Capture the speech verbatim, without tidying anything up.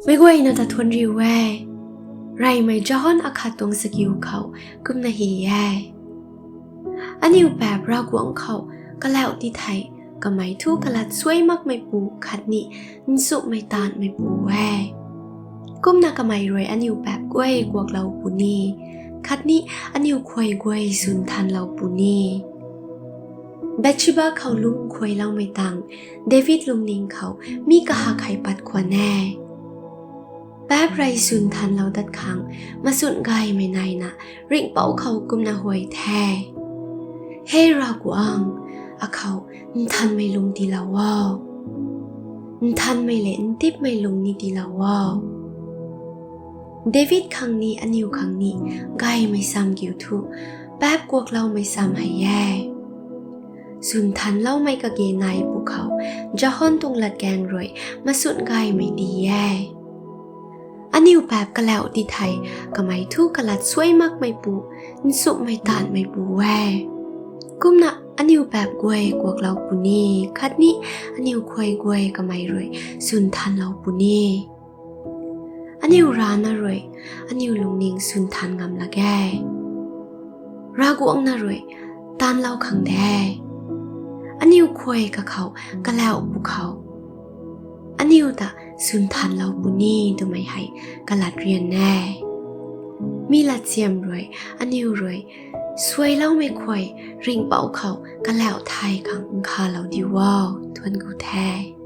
Meic guayna ta thuanc riu e. Reymei John akhat tuang sakiu khou kumna hy e: Aniu paap Ravguangc khou kalauh ti thei, kamei thu kalat suai makmeipu khatni nchumhmei taanvmeipu e. Kumna kamei rui aniu paap guay kuaklou puni, khatni aniu khuay guay swn nthanlou puni. Bathsheba khou lungc khuayloumei tang David lungning khou mi kahak hei pat khwan e. Paap rui swn nthanlou dat khang maswn gaymei naina ringhpouc khou kumna huay the: He Ravguangc, akhou nthanmei lung tiilou o, nthanmei lev ntipmei lung ni tiilou o. David khang ni aniu khang ni gaymei sam kiu thu paap kuakloumei sam hei e. Swn nthanloumei kage nai pwkhou John tuang latkaeng rui maswn gaymei ti e: Aniu paap kalauh ti thei, kamei thu kalat suai makmeipu, nchumhmei taanvmeipu e. Kumna aniu paap guay kuaklou puni, khatni aniu khuay guay kamei rui swn nthanlou puni. Aniu rana rui aniu lungning swn nthan ngam lak e. Ravguangc na rui taanvlou khang de, aniu khuay kakhou kalauh pwkhou aniu ta swn nthanlou puni twmei hei kalat rian e. Mi latsiam rui aniu rui suailoumei khuay ringhpouc khou kalauh thay khang nkhavlou diu o. Thuanc ku the.